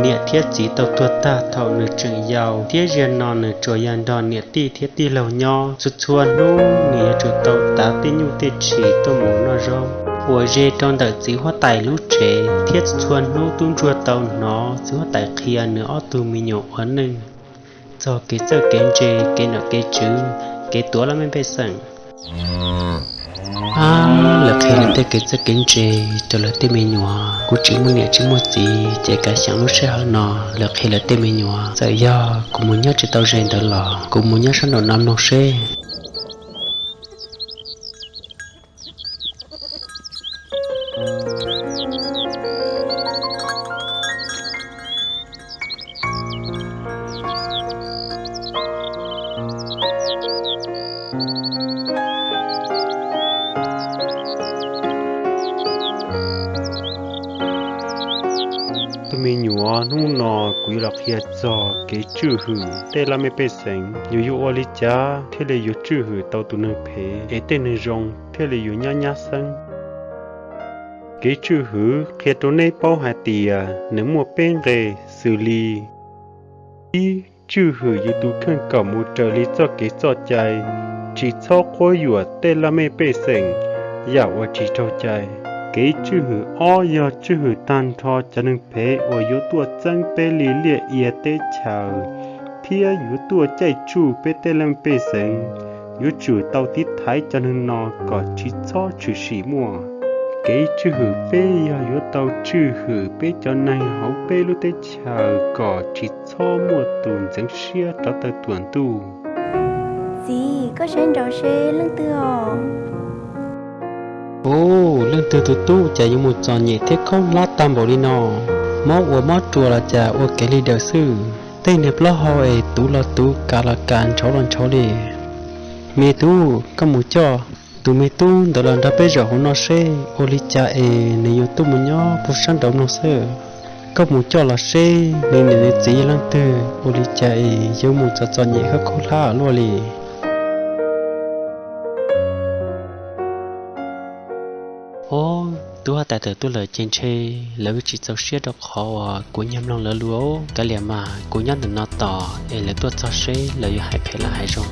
Niam thiab txiv tau tuag tag thaum nws tseem yau, thiab zaum no nws tsuas yog nrog niam tij thiab tij laug nyob. Txhua txhua hnub nws yuav tsum tau tav tej nyuj tej tshis tuaj mus noj zaub ua zej rau ntawm txiv huab tais lub tsev, thiab txhua txhua hnub tub ntsuag tau hnov txiv huab tais qhia nws ob tug me nyuam ua neej txog kev txawj kev ntse, kev nom kev tswv, kev tuav laj mej pej xeem. Lawv qhia lawv tej kev txawj kev ntse rau lawv tej me nyuam. Kuv tsis muaj niam tsis muaj txiv ces kav xyeem lub sij hawm no lawv qhia lawv tej me nyuam. Txawm yog kuv mus nyob tsis tau ze ntawd los kuv mus nyob sab nraum no mloog seb. Tus me nyuam, hnub no kuv yuav los qhia txog kev tswj hwm tej laj mej pej xeem. Yus yuav ua li cas thiaj li yuav tswj hwm tau tus neeg phem, es tej neeg zoo thiaj li yuav nyab nyab xeeb. Kev tswj hwm qhia rau nej paub hais tias nws muaj peb nqe xws li: ib, tswj hwm yus tus kheej kom mus raws li txoj kev txoj cai, tsis txhob quab yuam tej laj mej pej xeem yam uas tsis raug cai. Kev tswj hwm ob yog tswj hwm tag nrho cov neeg phem uas yuav tuaj txeeb peb li liaj ia teb chaws thiab yuav tuaj caij tsuj peb tej laj mej pej xeem. Yuav tsum tau tiv thaiv cov neeg no kom tsis txhob tshwm sim muaj. Kev tswj hwm peb yog yuav tau tswj hwm peb cov neeg hauv peb lub teb chaws kom tsis txhob muaj tus ntxeev siab rov tawm tuam ntuj. Txiv, koj saib nraud seb leej twg os? Ub, leej twg tus tub cas yuav mus txom nyem thiab khaub hlab tag npaum li no? Mob ua mob rua los cas ua kev li daws xwb. Tej niag plaub hau es tuv los tuv, kav los kav, ntshauv los ntshauv li. Me tub, koj mus coj tus me tub ntawd los nrog peb zaum hauv no seb ua li cas es nws yuav tuaj mus nyob puag sab nraud mloog xwb. Koj mus coj los seb nws niam nws txiv yog leej twg, ua li cas es yuav mus txom txom nyem khaub khaub hlab luaj li. Ob, tub huab tais tawm tuaj lawm ces ntshe lawv tsis txaus siab rau qhov uas kuv nyiag mloog lawv lus. Kav liam mas kuv nyob ntawm no tos es lawv tuaj txog seb lawv yuav hais phem los hais zoo.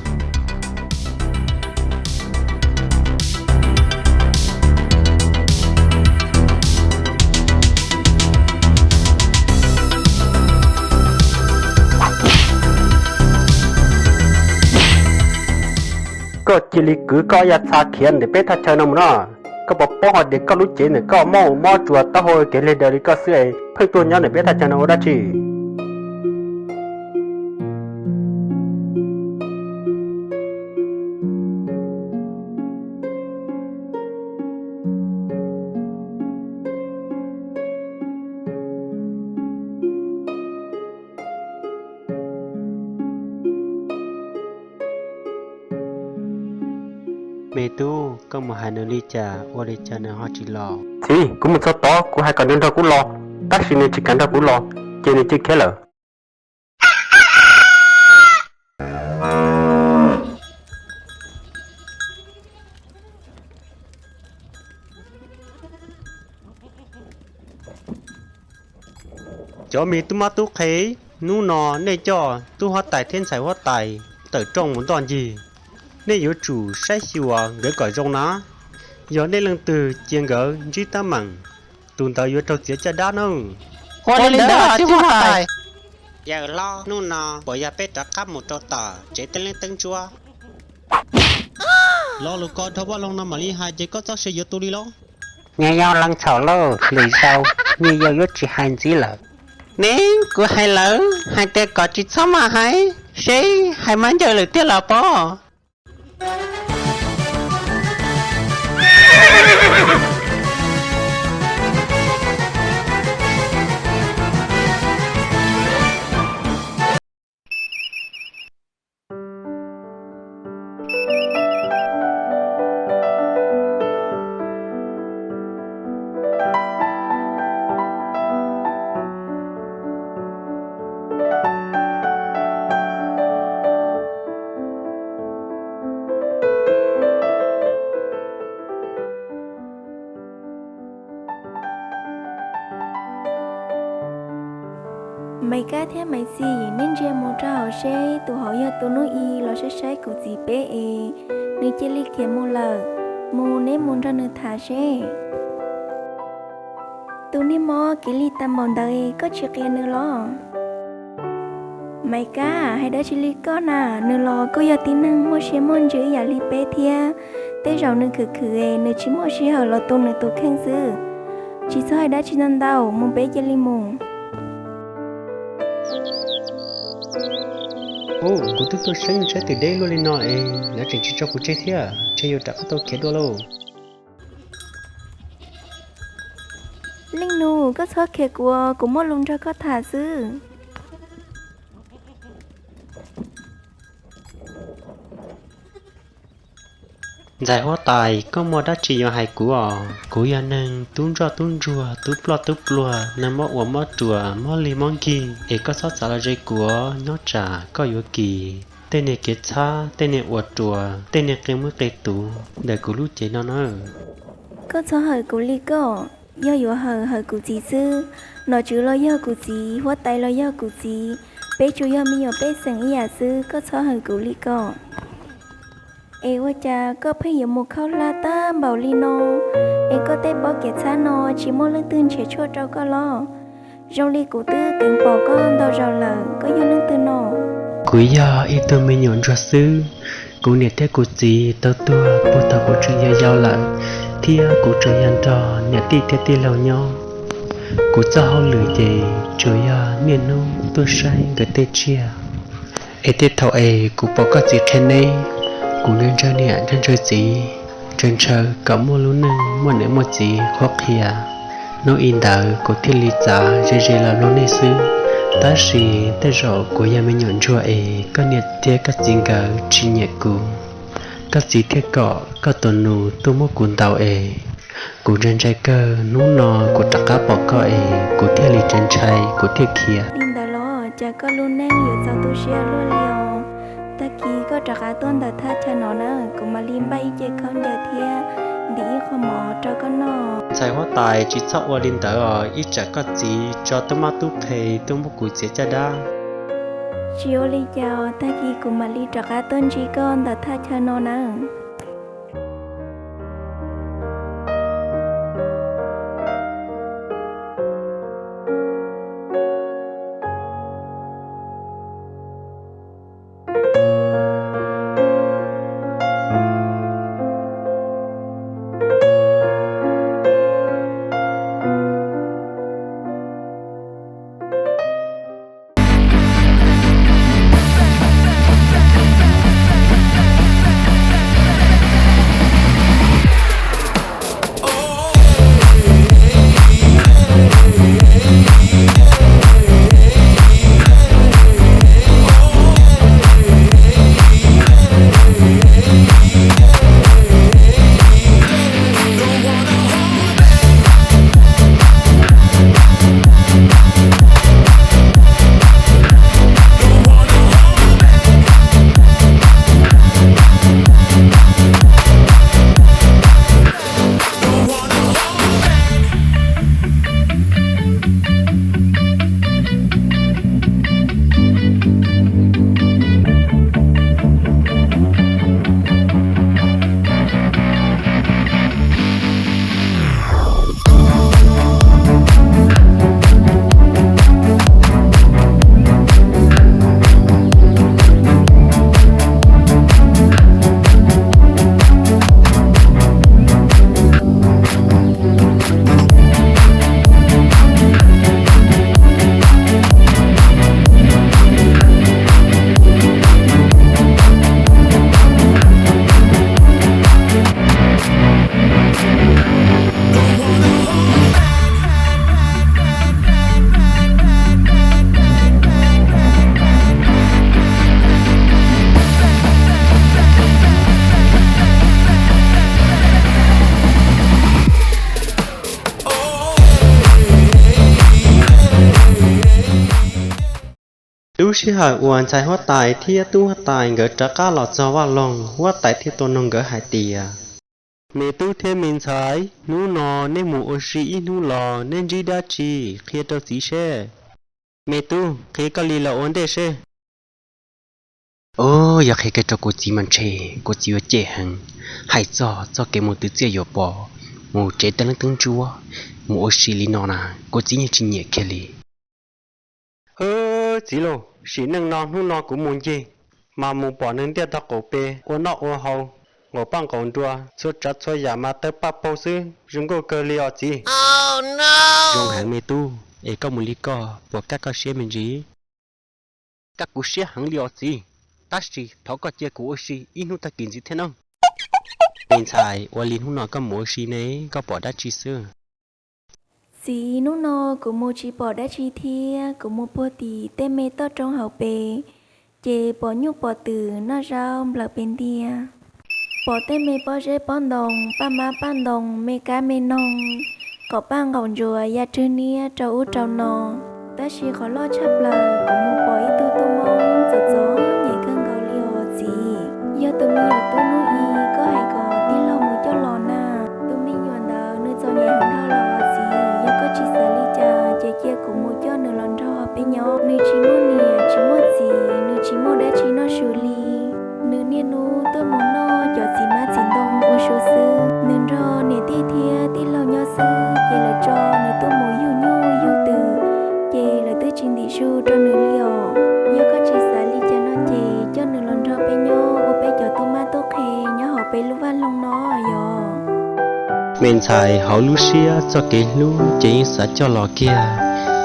Koj cia li kwv koj ya txha khiav ntawm peb thaj chaw no mus no. Koj puas paub hais tias koj lub cev ntawm koj mob ua mob rua taub hau kev li daws li koj xwb es pheej tuaj nyob ntawm peb thaj chaw no ua dab tsi? Me tub, koj mus hais nws li cas ua li cas nws ho tsis los? Txiv, kuv mus txog tod kuv hais kom nws nrog kuv los, tab sis nws tsis kam nrog kuv los, ces nws cia khiav lawm. Cov me tub mab tub qhe, hnub no nej coj tub huab tais thiab ntxhais huab tais tawm rooj mus ntoj ncig. Nej yuav tsum saib xyuas nkawd kom zoo na. Yog nej leej twg cia nkawd ntsib teeb meem, tus ntawd yuav raug txiav caj dab nawb. Ua li ntawd txiv huab tais. Yawm hlob, hnub no puas yog peb rov qab mus rau tom tsev teeb liab teeb ntsuab? Lo lus ko dhau vaj loog no mam li hais ces koj txoj sia yuav tu li lauj. Nyuam yaus lees txhaum lauj, lwm zaus nyuam yaus yuav tsis hais ntxiv lawm. Neb, kuv hais lawm hais tias kom tsis txhob maj hais, seb hais mas ncaws lwm tiag los pob. Maiv Kab thiab Maiv Xis, neb ntsia mus rau hauv seb tus hauv yog tus nub i los saib saib kuv txiv peb es nws cia li khiav mus lawm. Mus neb mus nrog nws tham seb. Tus niag mob kev li tag npaum ntawd koj tsis qias nws los? Maiv Kab, hais dab tsi li koj na, nws los kuj yog tib neeg muaj siab muaj ntsws ib yam li peb thiab. Tej zaum nws khwv khwv es nws tsis muaj sij hawm los tu nws tus kheej xwb. Tsis txhob hais dab tsi ntau ntau, mus peb cia li mus. Ub, kuv twb tuaj saib yeej saib twm deb luaj li no es lawv tseem tsis tso kuv tseg thiab, ntshe yuav rov qab tau khiav dua lauj. Leej nus, koj txhob khiav kuv, kuv muaj lus nrog koj tham xwb. Ntxhais huab tais, koj muaj dab tsi yuav hais kuv os? Kuv yog neeg tub ntsoj tub ntsuag, tub ploj tub pluag, neeg mob ua mob ruas, mob lig mob nkig, es koj txhob txav los ze kuv, nyob tsam koj yuav kis tej niag kev txhab, tej niag ua ruas, tej niag qe muab qe tuv ntawm kuv lub cev no na. Koj txhob hawm kuv li koj, yog yuav hawm hawm kuv txiv xwb. Nom tswv los yog kuv txiv, huab tais los yog kuv txiv, peb tsuas yog me nyuam pej xeem ib yam xwb, koj txhob hawm kuv li koj. Es ua cas koj pheej yuav mus khaub hlab tag npaum li no? Es koj tej pob kev txhab no tsis muaj leej twg nrhiav tshuaj rau koj los? Zoo li kuv twb keev pom koj ntau zaus lawm, koj yog leej twg no? Kuv yog ib tug me nyuam ntsuag xwb. Kuv niam thiab kuv txiv tau tuag puag thaum kuv tseem yau yau lawm, thiab kuv tseem yog nrog niam tij thiab tij laug nyob. Kuv txoj hauj lwm ces tsuas yog niaj hnub tuaj saib nkawd tej tsiaj. Es tej thaum es kuv pom koj txiv qhia neb, kuv ntshaw ntshaw niam ntshaw ntshaw txiv, ntshaw ntshaw kom muaj lub neej muaj niam muaj txiv qhuab qhia. Hnub i ntawd kuv thiaj li txav ze ze los mloog nej xwb. Tab sis tej zaum kuv yog me nyuam ntsuag es koj niam thiab koj txiv nkawd tsis nyiam kuv, koj txiv thiaj kom koj tus nus tuaj muab kuv ntaus es kuv ntshai ntshai kawg. Hnub no kuv rov qab pom koj es kuv thiaj li ntshai ntshai, kuv thiaj khiav. Li ntawd los cas koj lub neej yuav txaus tu siab luaj li os. Tag kis koj rov qab tuaj ntawm thaj chaw no na, kuv mam li npaj ib ce khaub ncaws thiab ntim ib qho mov rau koj noj. Ntxhais huab tais, tsis txhob ua li ntawd os, ib tsam koj txiv tso tub mab tub qhe tuaj muab kuv txiav caj dab. Tsis ua li cas, tag kis kuv mam li rov qab tuaj ntsib koj ntawm thaj chaw no na. Lub sij hawm uas ntxhais huab tais thiab tub huab tais nkawd rov qab los txog vaj loog, huab tais thiaj tau nug nkawd hais tias, me tub thiab me ntxhais, hnub no neb mus ua si ib hnub los neb ntsib dab tsi, qhia rau txiv seb. Me tub, qhia koj li los ua ntej seb. Ub, yog qhia kiag rau kuv txiv mas ntshe kuv txiv yuav cem heev. Hais txog txoj kev mus twv txiaj yuav pom, mus tsev tej leej teeb ntsuab, mus ua si li no na, kuv txiv yeej tsis nyiam kiag li. Hwb, txiv lauj, sim neej no hnub no kuv mus ncig, mas mus pom neeg ntiaj tog qaum pem ua noj ua haus, nqaum paj nqaum nruas, txhua tsav txhua yam mas tawg paj paug xwb, zoo nkauj kawg li os txiv. Zoo heev me tub, es koj mus li koj puas kaj koj siab me ntsis? Kaj kuv siab heev li os txiv, tab sis thov koj cia kuv ua si ib hnub tag kis ntxiv thiab nawb. Me ntxhais, ua li hnub no koj mus ua si ne, koj pom dab tsi xwb? Txiv, hnub no kuv mus tsis pom dab tsi thiab, kuv mus puag tim tej me toj roob hauv pes, ces pom nyuj pom twm noj zaub nplawm pes ntiag, pom tej me pob zeb pob ntoo, paj mab paj ntoo, me kab me noog, nqaum paj nqaum ntsuas ya rwg niab rau ub rau no. Tab sis qhov loj tshaj plaws kuv mus pom ib tug tub Hmoob txom txom nyem kawg nkaus li os txiv. Yog tus me nyuam tub hnub i koj hais kom tij laug mus coj los na, tus me nyuam ntawd nws txom nyem heev dhau los os txiv. Yog koj tsis xav li cas ces cia kuv mus coj nws los nrog peb nyob. Nws tsis muaj niam tsis muaj txiv, nws tsis muaj dab tsi noj su li. Nws niaj hnub tuaj mus noj cov txiv hmab txiv ntoo ua su xwb. Nws nrog niam tij thiab tij laug nyob xwb ces lawv tso nws tuaj mus yug nyuj yug twm, ces lawv twb tsis ntim su rau nws li os. Yog koj tsis xav li cas no ces coj nws los nrog peb nyob ua peb cov tub mab tub qhe nyob hauv peb lub vaj loog no yog. Me ntxhais, hauv lub siab txoj kev hlub ces yeej xav coj los kiag,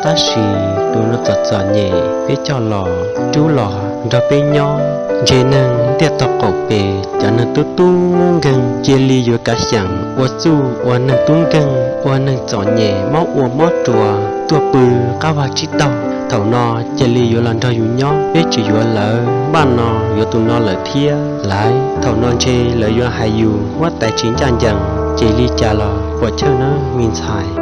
tab sis tus no txom txom nyem, peb coj los rub los nrog peb nyob, ntshe neeg ntiaj tog qaum pes cov neeg tub tub nkeeg cia li yuav kav xyeem ua txuj ua neeg tub nkeeg, ua neeg txom nyem mob ua mob ruas tuaj pw qab vag tsib taug. Thaum no cia li yuav los nrog yus nyob, peb tsis yuav lawv, npaj no yuav tus no lawm thiab lauj. Thaum no ntshe lawv yuav hais yus huab tais tsis ncaj ncees, ces li cas los puas chawj nawb me ntxhais.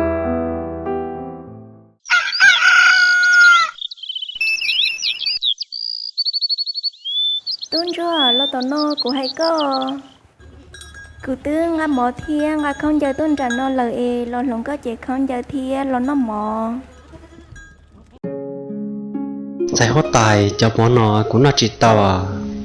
Tub ntsuag, los tom no kuv hais koj. Kuv twb nqa mov thiab nqa khaub ncaws tuaj nram no lawm es los hloov koj cev khaub ncaws thiab los noj mov. Ntxhais huab tais, cov mov no kuv noj tsis tau.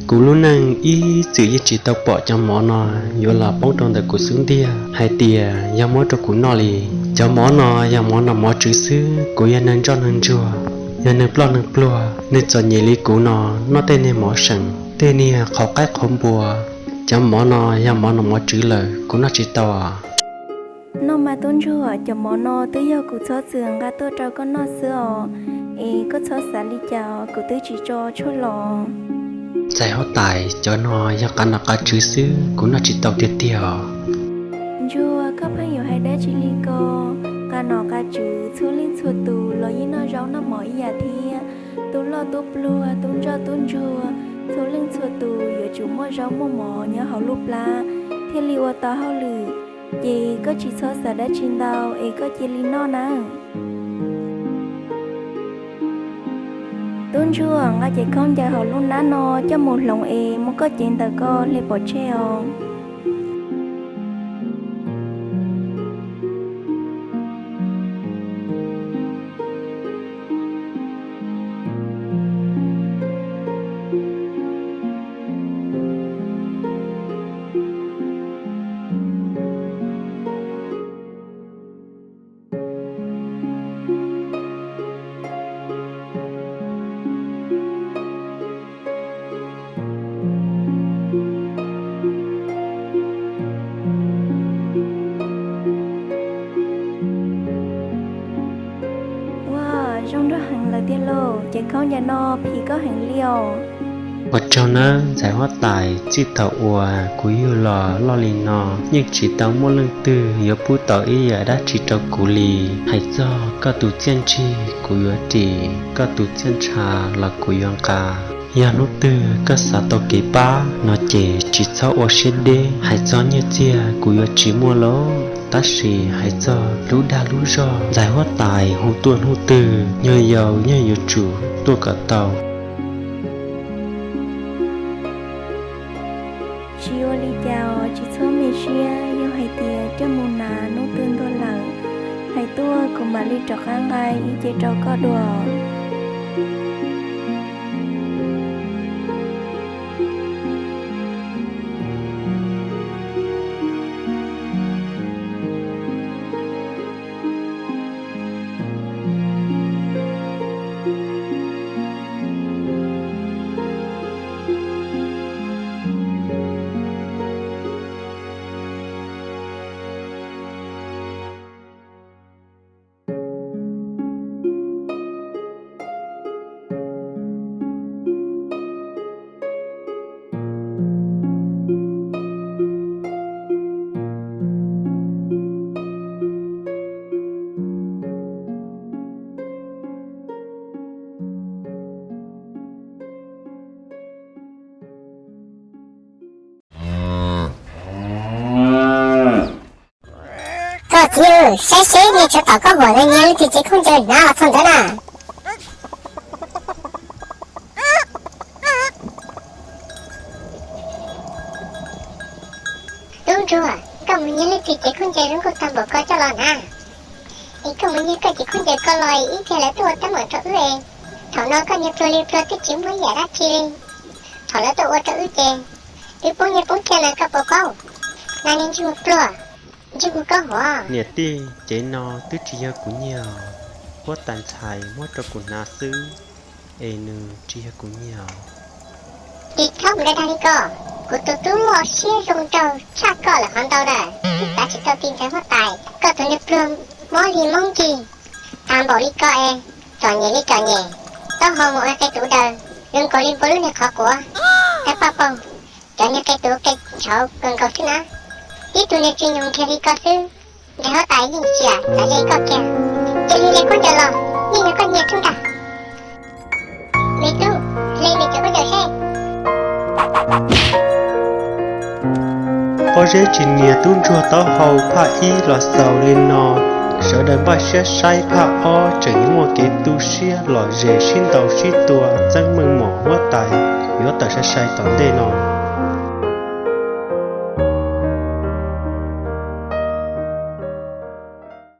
Kuv lub neej ib txwm yeej tsis tau pom cov mov no, yuav los poob rau ntawm kuv xub ntiag. Hais tias yog muab rau kuv noj li. Cov mov no yog mov nom mov tswv xwb, kuv yog neeg ntsoj neeg ntsuag, yog neeg ploj neeg pluag, neeg txom nyem li kuv no noj tej niag mov seem, tej niag qhauv qaib qhauv npua. Cov mov no yog mov nom mov tswv lawm, kuv noj tsis tau. Noj mas tub ntsuag, cov mov no twb yog kuv txhob txwm nqa tuaj rau koj noj xwb os, es koj txhob xav li cas, kuv twb tsis tso tshuaj los. Ntxhais huab tais, cov no yog qav nom qav tswv xwb, kuv noj tsis tau tiag tiag os. Ntsuag, koj pheej yuav hais dab tsi li ko? Qav nom qav tswv txhua leej txhua tus los yeej noj zaub noj mov ib yam thiab. Tub loj tub pluag, tub ntsoj tub ntsuag, txhua leej txhua tus yuav tsum muaj zaub muaj mov nyob hauv lub plab thiaj li ua tau hauj lwm. Ces koj tsis txhob xav dab tsi ntau es koj cia li noj nawb. Tub ntsuag, nqa cev khaub ncaws hauv lub hnab no coj mus hloov es muab koj cev ntawm ko hle pov tseg os. Ua, zoo nraug heev lawm tiag lauj, cev khaub ncaws no phim koj heev li os. Ua tsaug nawb ntxhais huab tais, txij thaum uas kuv yug los loj li no yeej tsis tau muaj leej twg yuav pub tau ib yam dab tsi rau kuv li. Hais txog koj tus txiaj ntsig kuv yuav ris, koj tus txiaj ntsha los kuv yuav nqa. Yog hnub twg koj xav tau kev pab no ces tsis txhob ua siab deb. Hais txog nyiaj txiag kuv yuav tsis muaj lauj, tab sis hais txog lub dag lub zog ntxhais huab tais hu tuaj hnub twg nyuag yaus yeej yuav tsum tuaj kom tau. Tsis ua li cas os, tsis txhob me siab, yog hais tias coj mus hnav hnub twg ntuag lawm, hais tuaj kuv mam li rov qab nqa ib ce rau koj dua. Txiv, saib seb niag tsov tom koj huam ntawd nyiag leej twg cev khaub ncaws hnav los txog ntawd na. Tub ntsuag, koj mus nyiag leej twg cev khaub ncaws zoo nkauj tag npaum ko coj los hnav? Es koj mus nyiag koj cev khaub ncaws ko los ib pliag lawv tuaj ua teeb meem rau wb es. Thaum no koj niag pluag li pluag twb tsis muaj ib yam dab tsi li. Thaum lawv tuaj ua rau wb ces wb poob nyiaj poob txiaj na koj puas paub? Nag niag ntsej muag pluag, ntsej muag khaub huam. Niam tij, cev no twb tsis yog kuv nyiag, huab tais ntxhais muab rau kuv hnav xwb, es nws tsis yog kuv nyiag. Tsis txhob mus dag dag li ko, kuv tus tub loj siab zoo nraug tshaj koj lawm qhov ntau lawm, twb xav tsis tau ti ntxeev huab tais. Koj tus niag pluag mob li moob ncig, tas npaum li ko es, txom nyem li txom nyem, taub hau mus ua qe tuv daws, zoo nkaus li npua lub niag qhov quav. Tag paj paug, cov niag qe tuv qe tshauv kawg nkaus xwb na. Tib tug niag tsis nyoog nrhiav li ko xwb, ntxeev huab tais yeej tsis xav ze koj kiag. Cia li nce khaub ncaws los, yeej yog koj nyiag xwb ntag. Me tub, hle niag cov khaub ncaws seb. Pob zeb tsis nias tub ntsuag taub hau phaj ib los xaus li no, sawv daws npaj siab saib phaj ob tseem yuav muaj kev tu siab lom zem sib ntaus sib tua txeeb meej mom huab tais yuav tawm sai sai tom ntej no.